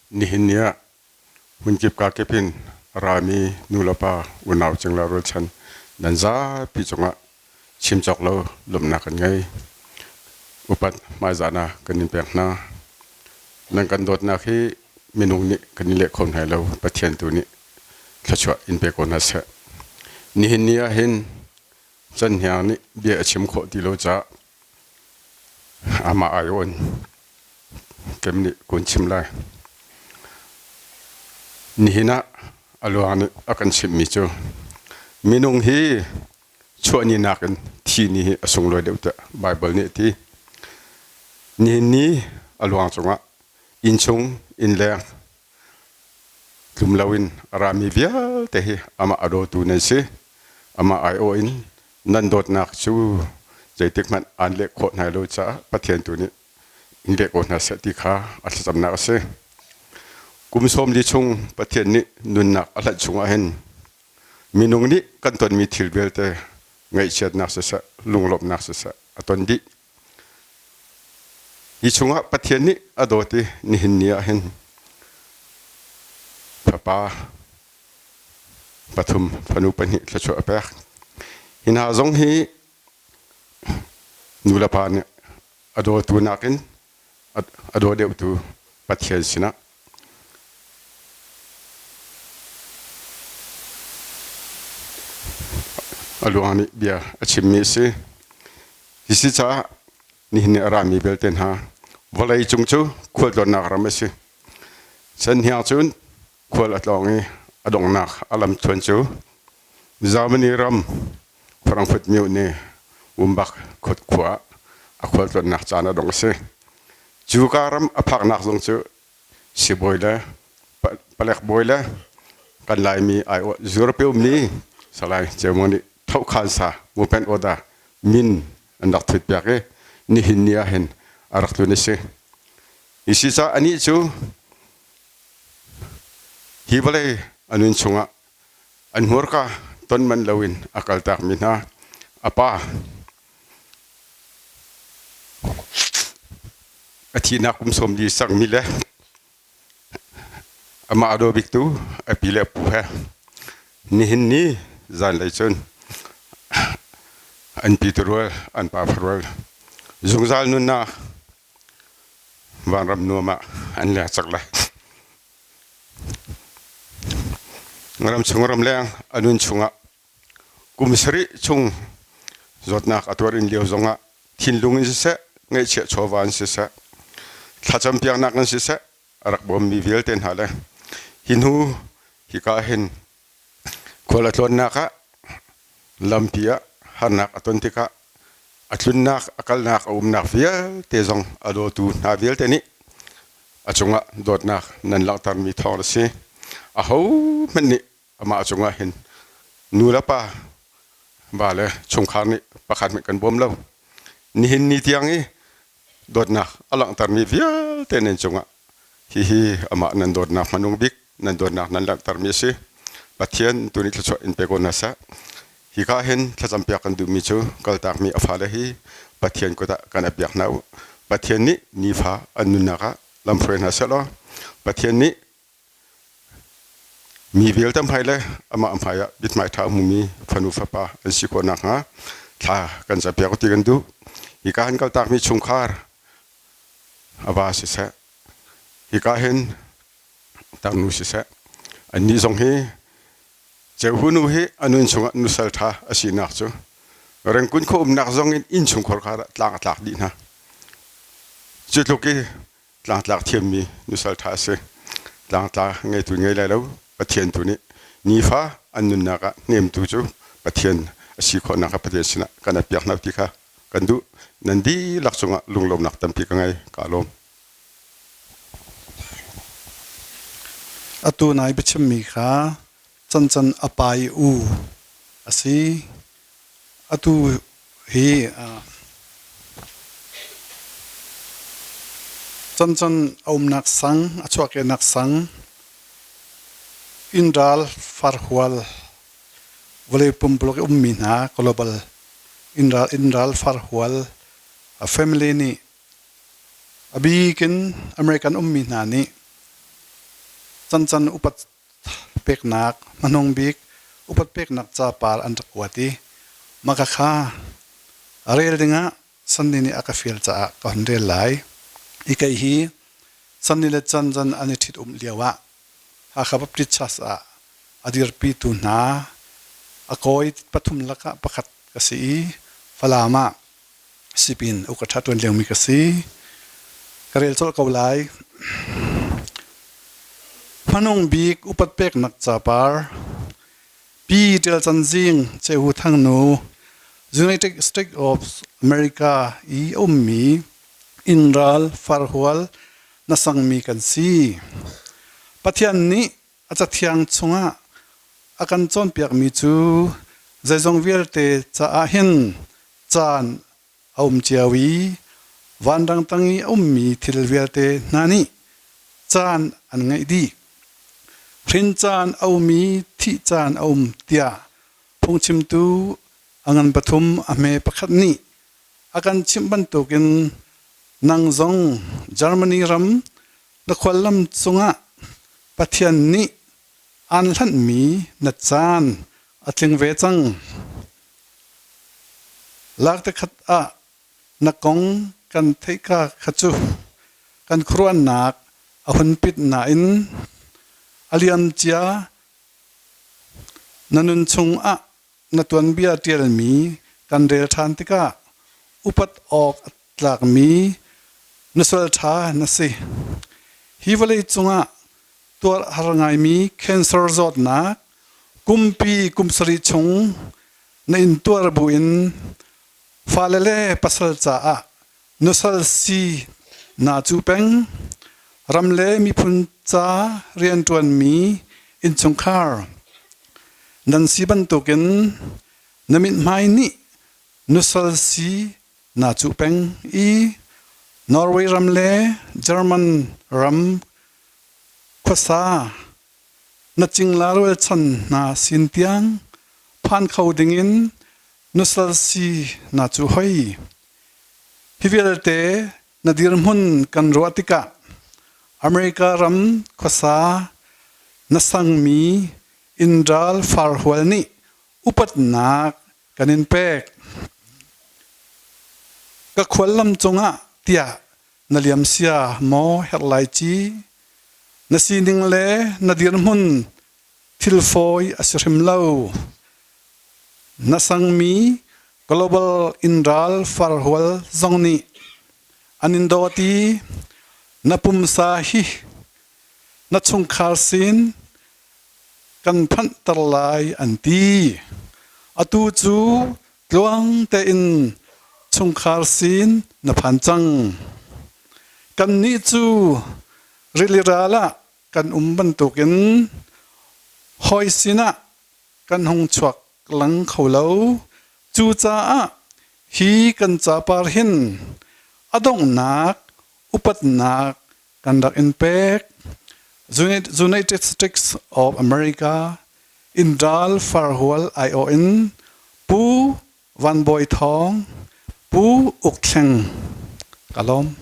Nihin ni ah hmunkip kakip in a rami nulepa unau cingla rualchan nan zapi cungah chim cawk lo lawmhnak kan ngei. Upat hmaizahnak kan in pek hna. Nan kan dawtnak hi minung nih kan in leh kho hna lo, Pathian tu nih thluachuah in pe ko hna seh. Nihin ni ah hin Canhniang nih bia a chim khawh ti lo caah amah aiawh in kem nih kun chim lai. Nihin ah a luang nih a kan chimhmi cu minung hi chuah ni nakin thi ni hi a sunglawi deuh tiah Baibal nih a ti. Nihin ni a luang cungah innchung innleng tlum loin a rami vialte hi amah a dawtu nan si. Amah aiawh in nan dawtnak cu zeitik hmanh aan leh khawh hna lo caah Pathian tu nih in leh ko hna seh ti kha a thlacamnak a si. Kum 40 chung Pathian nih nunnak a hlanh chungah hin minung nih kan tonmi thil vialte ngaihchiatnak siseh, lunglawmhnak siseh a ton dih. Hi chungah Pathian nih a dawt i nihin ni ah hin fapa pathum fanu pahnih thluachuah a pek. Hi hna zong hi nu le pa nih a dawtu nakin a daw deuhtu Pathian sinah a luang nih bia a chimmi a si. Hi si caah nihin ni a rami vialte hna vawlei cung cu khualtlawnnak ram a si. Sanhniang cun khual a tlawng i a donghnak a lamthluan cu Germany ram Frankfurt myo nih Wumbach khua a khualtlawnnak caan a dong a si. Cuka ram a phaknak zong cu sibawi le palek bawi le kan Laimi aiawh Europe ummi Salai Ceumo nih thohkhansa movement order min an rak thut piak i nihin ni ah hin a rak tlun a si. Hi si caah anih cu hi vawlei a nun chungah an hmurka ton manh loin a kaltakmi hna a pa a thihnak kum 40 cangmi le amah a daw biktu a pi le a pu he nihin ni zanlei cun an pi turual an pa farual zungzal nunnak vanram nuam ah an leng cak lai. Ramchung ramleng a nun chungah kum sarih chung zawtnak a tuar in lio zongah thinlung in siseh, ngaihchiah chawva in siseh, thlacam piaknak in siseh, a rak bawmmi vialte hna le hi hnu hika hin khual a tlawnnak ah lampi ah harnak a ton tikah a tlunnak a kalnak a umnak vialte zong a dawtu hna vialte nih a cungah dawtnak nan langhtermi thawng a si. Ahohmanh nih amah cungah hin nu le pa va le chungkhar nih pakhat hmanh kan bawm lo. Nihin ni tiang i dawtnak a langhtermi vialte nan cungah hihi amah nan dawtnak hmanung bik nan dawtnak nan langhtermi a si. Pathian tu nih thluachuah in pe ko hna seh. Hika hin thlacampiak kan duhmi cu kaltakmi a fale hi Pathian kut ah kan apiak hna u. Pathian nih nifa an nunnak ah lamhruai hna seh law Pathian nih mi vialte hmai le amah hmai ah mithmai ṭha a hmumi fanu fapa an si khawh nakhnga thla kan campiak u ti kan duh. Hika hin kaltakmi chungkhar a va siseh, hika hin tarnu siseh, annih zong hi Ceuhu nu hi a nun chungah nusal ṭha a sinak cu Rengkun khua umnak zong in innchungkhar kha tlang a tlak dih hna. Cu tluk i tlangtlak thiammi nusal ṭha a si. Tlangtla ngeitu ngei lai lo Pathian tu nih nifa an nunnak ah hnemtu cu Pathian a si khawhnak kha Pathian sinah kan apiak hna ti kha kan duh. Nan dihlak cungah lunglawmnak tampi ka ngei. Kaa lawm. Atu nai biachimmi kha cancan a pa i u a si. Atu hi cancan a umnak sang, a chuahkehnak sang, innral farhual vawlei pumpuluk i ummi hna global innral innral farhual family nih A bik in American ummi hna nih Cancan upat peknak hmanung bik upat peknak capar an rak kuat i mah kha rel dingah Sunny nih a ka fial caah ka hun rel lai. Hi kei hi Sunny le Cancan an i ṭhit-umh lioah Hakha Baptist Church ah a dirpitu hna a kawi pathum lakah pakhat ka si i Falam ah sipin uk a ṭha ṭuan liomi ka si. Ka rel colh ko lai. Hmanung bik upat peknak capar Pi Ṭial Can Zing Cehu Thang nu United States of America i a ummi innral farhual na sangmi kan si. Pathian nih a cathiang chungah a kan cawnpiakmi cu zeizong vialte caah hin caan a um cio i vanrang tang i a ummi thil vialte hna nih caan an ngeih dih. Hrin caan a um i thih caan a um tiah phungchimtu a ngan pathum a hme pakhat nih a kan chimh bantukin nang zong Germany ram na khuallam cungah Pathian nih aan hlanhmi na caan a tling ve cang. Lak khat ah na kong kan theihka kha cu kan khuaruahnak a hun pit nain a liamcia na nun chungah na tuanbia ṭialmi kan rel ṭhan tikah upat awk a tlakmi na sual ṭha na si. Hi vawlei cungah tuar har ngaimi cancer zawtnak kumpi kum sarih chung na intuar buin fale le pasal caah nusal si naa cu peng. Ram le miphun ca rianṭuanmi innchungkhar nan si bantukin na mithmai nih nusal si naa cuh peng i Norway ram le German ram khuasa na cingla rualchan hna sin tiang phan kho dingin nusal si naa cuh hoi. Hi vialte na dirhmun kan ruah tikah America ram khuasa na sangmi innral farhual nih upatnak kan in pek. Ka khuallam cungah tiah na liamsia maw herh lai ci? Na sining le na dirhmun thil fawi a si hrim lo. Na sangmi global innral farhual zong nih an in dawt i na pumsa hi na chungkhar sin kan phanhter lai an ti. Atu cu tluang tein chungkhar sin na phan cang. Kannih cu rili ral ah kan um bantukin hawi sinah kan hung chuak lang kho lo. Cucaah hi kan capar hin a donghnak upatnak kan rak in pek. United States of America Indal Farhual aiawh in Pu Van Bawi Thawng, Pu Uk Thleng. Ka lawm.